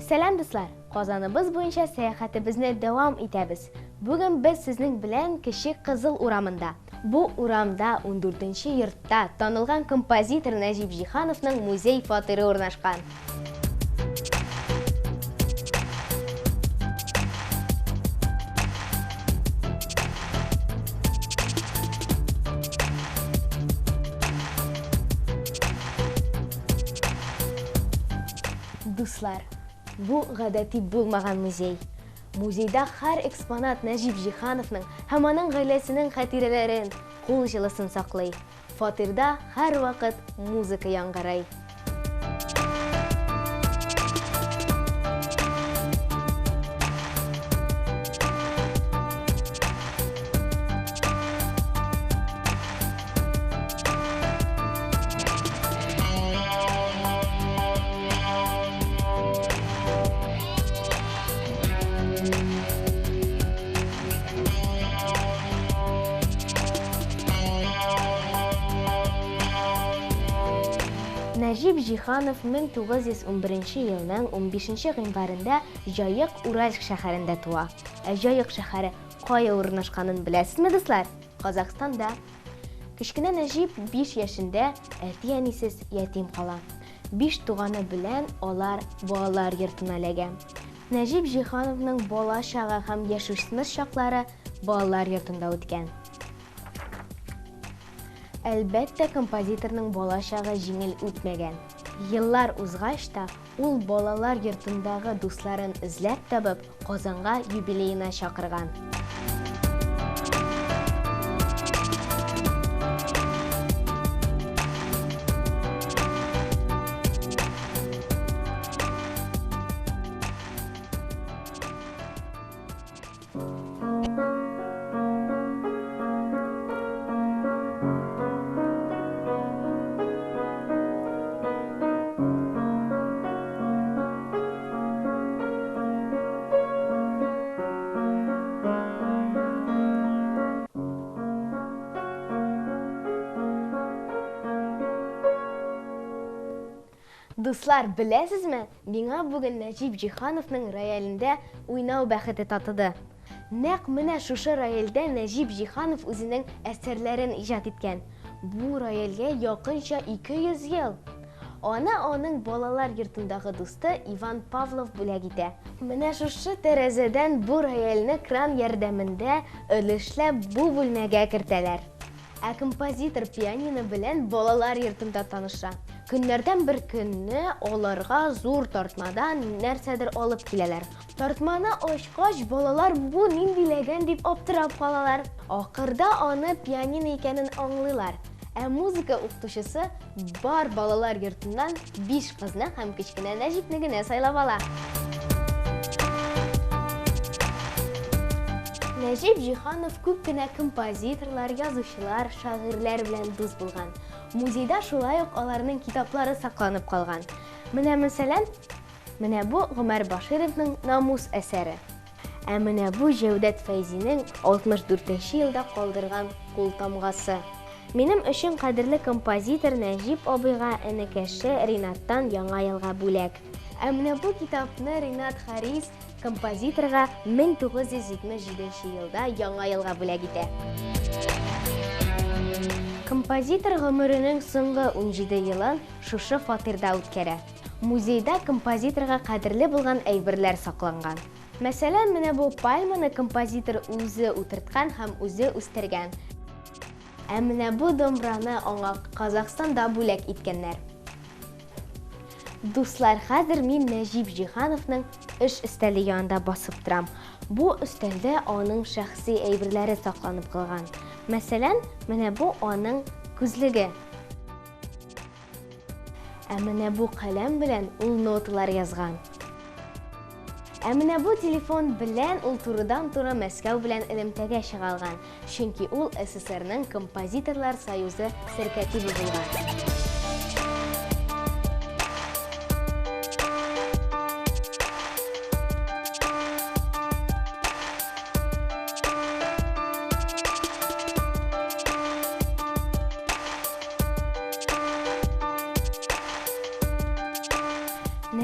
Сәлам, дуслар! Казаныбыз буенча сәяхәтебезне дәвам итәбез. Бүген без сезнең белән Кече Кызыл урамында. Бу урамда 14 йортта танылган композитор Нәҗип Җиһановның музей фатиры урнашкан. Дуслар, бу гадәти булмаган музей. Музейда һәр экспонат Нәҗип Җиһановның һәм аның гаиләсенең хатирәләрен, кул җылысын саклый. Фатирда һәрвакыт музыка яңгырый. Нәҗип Җиһанов 1911 елның 15 гыйнварында Җаек Уральск шәһәрендә туа. Ә Җаек шәһәре кая урнашканын беләсезме, дуслар? Казахстанда. Кечкенә Нәҗип 5 яшендә әти-әнисез ятим кала. Биш туганы белән алар балалар йортына эләгә. Нәҗип Җиһановның бала чагы һәм яшүсмер чаклары балалар йортында үткән. Әлбәттә, композиторның бала чагы җиңел үтмәгән. Еллар узгач та, ул балалар йортындагы дусларын эзләп табып, Казанга юбилеена чакырган. Дуслар, беләсезме, миңа бүген Нәҗип Җиһановның роялендә уйнау бәхете татыды. Нәкъ менә шушы рояльдә Нәҗип Җиһанов үзенең әсәрләрен иҗат иткән. Бу рояльгә якынча 200 ел. Аны аның балалар йортындагы дусты Иван Павлов бүләк итә. Менә шушы тәрәзәдән бу рояльне кран ярдәмендә өлешләп бу бүлмәгә кертәләр. Ә композитор пианино белән балалар йортында таныша. Көннәрдән бер көнне аларга зур тартмадан нәрсәдер алып киләләр. Тартманы ачкач, балалар бу нинди ләгән дип аптырап калалар. Ахырда аны пианино икәнен аңлыйлар. Ә музыка укытучысы бар балалар йортыннан биш кызны һәм кечкенә Нәҗипне генә сайлап ала. Нәҗип Җиһанов күп кенә композиторлар, язучылар, шагыйрьләр белән дус булган. Музейда шулай ук аларның китаплары сакланып калган. Менә мәсәлән, менә бу Гомәр Башировның Намус әсәре. Ә менә бу Җәүдәт Фәйзинең 64 нче елда калдырган кул тамгасы. Минем өчен кадерле композитор Нәҗип абыйга энекәше Ринаттан Яңа елга бүләк. Ә менә бу китапны Ринат Харис композиторга 1977 елда Яңа елга бүләк итә. Композитор гомеренең соңгы 17 елын шушы фатирда үткәрә. Музейда композиторга кадерле булган әйберләр сакланган. Мәсәлән, менә бу пальманы композитор үзе утырткан һәм үзе үстергән. Ә менә бу домбраны аңа Казахстанда бүләк иткәннәр. Дуслар, хәзер мин Нәҗип Җиһановның эш өстәле янында басып торам. Бу өстәлдә аның шәхси әйберләре сакланып калган. Мәсәлән, менә бу аның күзлеге. Ә менә бу каләм белән ул ноталар язган. Ә менә бу телефон белән ул турыдан-туры Мәскәү белән элемтәгә чыга алган, чөнки ул СССРның Композиторлар союзы сәркәтибе булган.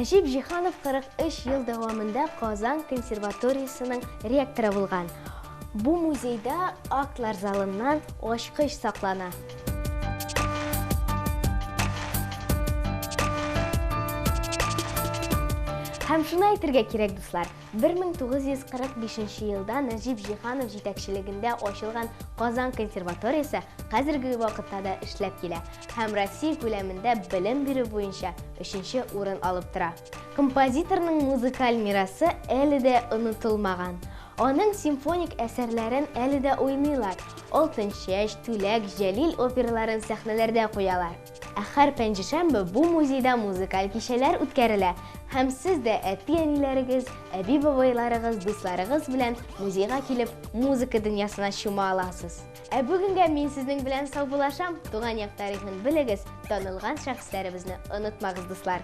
Нәҗип Җиһанов 43 ел дәвамында Казан консерваториясенең ректоры булган. Бу музейда актлар залыннан ачкыч саклана. Һәм шуны әйтергә кирәк, дуслар, 1945 елда Нәҗип Җиһанов җитәкчелегендә ачылган Казан консерваториясе хәзерге вакытта да эшләп килә һәм Россия күләмендә белем бирү буенча өченче урын алып тора. Композиторның музыкаль мирасы әле дә онытылмаган. Аның симфоник әсәрләрен әле дә уйныйлар, Алтынчәч, Түләк, Җәлил операларын сәхнәләрдә куялар. Ә һәр пәнҗешәмбе бу музейда музыкаль кичәләр үткәрелә һәм сез дә әти-әниләрегез, әби-бабайларыгыз, дусларыгыз белән музейга килеп, музыка дөньясына чума аласыз. Ә бүгенгә мин сезнең белән саубуллашам, туган як тарихын белегез, танылган шәхесләребезне онытмагыз, дуслар!